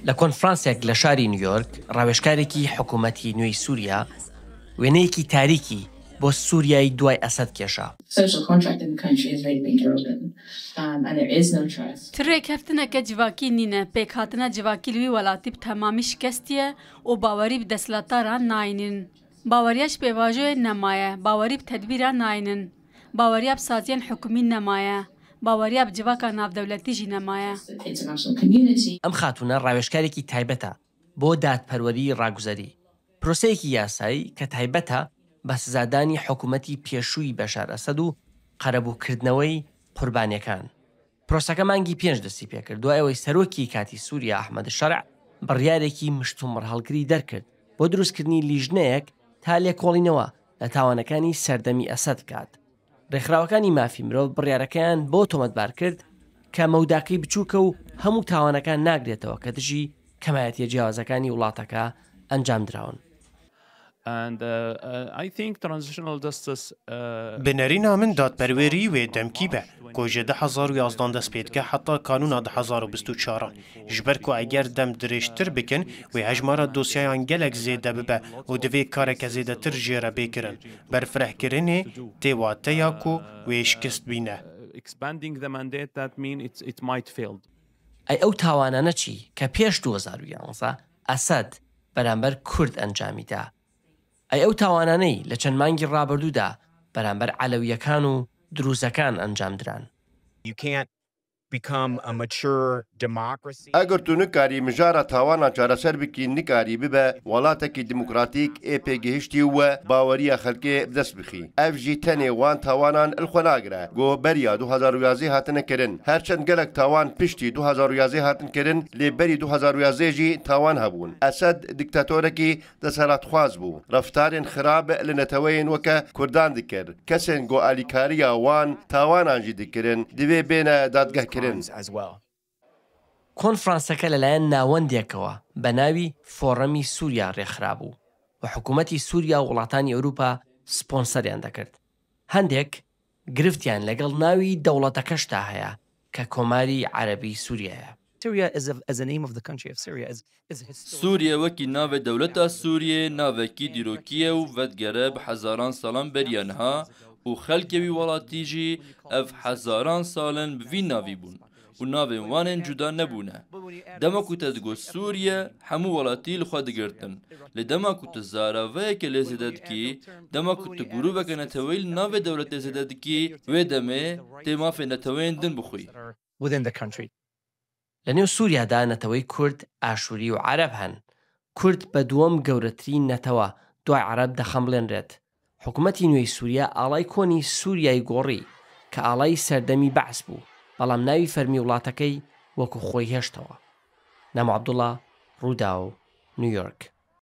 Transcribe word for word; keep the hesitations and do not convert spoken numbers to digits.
لە کۆنفرانسێک لە شاری نیویۆرک، ڕاوێژکارێکی حکوومەتی نوێی سووریا وێنەیەکی تاریکی بۆ سووریای دوای ئەسەد کێشا. Social contract in the country has already been eroded, um, and there is no trust. Ti rêkeftineke civakî nîne, pêkhatina civakî li wî welatî bi temamî şikestiye û bawerî bi desthilata re nayînin. Baweriya ji pêvajoyê nemaye, bawerî bi tedbîra nayînin. Baweriya bi saziyên hikûmî nemaye. Baweriya bi civaka navdewletî jî nemaye. International community. ئەم خاتوونە ڕاوێژکارێکی تایبەتە بۆ دادپەروەری ڕاگوزەری، پرۆسەیەکی یاسایی کە تایبەتە بە سزادانی حکوومەتی پێشووی بەشار ئەسەد و قەرەبووکردنەوەی قوربانیەکان. پرۆسەکە مانگی پێنج دەستی پێکرد، دوای ئەوەی سەرۆکی کاتی سووریا ئەحمەد شەرع بڕیارێکی مشتومڕ هەڵگری دەرکرد بۆ دروستکردنی لیژنەیەک تا لێکۆڵینەوە لە تاوانەکانی سەردەمی ئەسەد بکات. ڕێکخراوەکانی مافی مرۆڤ بڕیارەکەیان بۆ تۆمەتبار کرد کە مەوداکەی بچووکە و هەموو تاوانەکان ناگرێتەوە کە دژی کەمایەتیە جیاوازەکانی وڵاتەکە ئەنجام دراون. And, uh, uh, I think transitional justice, uh, Bi nerîna min dadperwerî wê demkî be, ku ji du hezar û yazdan dest pê dike heta kanûna du hezar û bîst û çaran. Ji ber ku eger dem dirêjtir bikin, wê hejmara dosyayan gelek zêde bibe û divê kareke zêdetir jê re bê kirin. Berfirehkirinê tê wateya ku wê şikest bîne. Expanding the mandate, that mean it's, it might fail. ئەی ئەو تاوانانە چی کە پێش دوو هەزار و یازدە ئەسەد بەرامبەر کورد ئەنجامی دا؟ ئەی ئەو تاوانانەی لە چەند مانگی ڕابردوودا بەرامبەر عەلەویەکان و دروزەکان ئەنجام دران؟ You can't become a mature democracy. Eger tu nikarî mijara tawanan çareser bikî, nikarî bibe welatekî demokratîk ê pêgihiştî û we baweriya xelkê bi dest bixî. Ev jî tenê wan tawanan li xwe nagire ku beriya du hezar û yazdeh hatine kirin. Her çend gelek tawan piştî du hezar û yazdeh hatin kirin, lê berî du hezar û yazdeh jî tawan hebûn. Esed dîktatorekî desthilatxwaz bû. Reftarên xirab li neteweyên weke Kurdan dikir. Kesên ku alîkariya wan tawanan jî dikirin, divê bêne dadgehkirin. Crimes as well. کۆنفرانسەکە لەلایەن ناوەندێکەوە بە ناوی فۆڕەمی سووریا ڕێکخرابوو و حکوومەتی سووریا و وڵاتانی ئەوروپا سپۆنسەریان دەکرد. هەندێک گرفتیان لەگەڵ ناوی دەوڵەتەکەشدا هەیە کە کۆماری عەرەبی سووریایە. Syria is a, is the name of the country of Syria, is, is historic. Sûriye wekî navê dewleta Sûriyê navekî dîrokî ye û vedigere bi hezaran salan beriya niha û xelkê wî welatî jî ev hezaran sal in bi vî navî bûn û navên wan ên cuda nebûne. Dema ku te digot Sûriye, hemû welatî li xwe digirtin. Lê dema ku tu zaraveyeke lê zêde dikî, dema ku tu grûveke neteweyî li navê dewletê zêde dikî, wê demê tê mafê neteweyên din bixwî. Within the country. لە نێو سووریادا نەتەوەی کورد، ئاشووری و عەرەب هەن. کورد بە دووەم گەورەترین نەتەوە دوای عەرەب دەخەمڵێنرێت. حکوومەتی نوێی سووریا ئاڵای کۆنی سووریای گۆڕی کە ئاڵای سەردەمی بەعس بوو، بەڵام ناوی فەرمی وڵاتەکەی وەکو خۆی هێشتەوە. نامۆ عەبدوڵا، ڕووداو، نیویۆرک.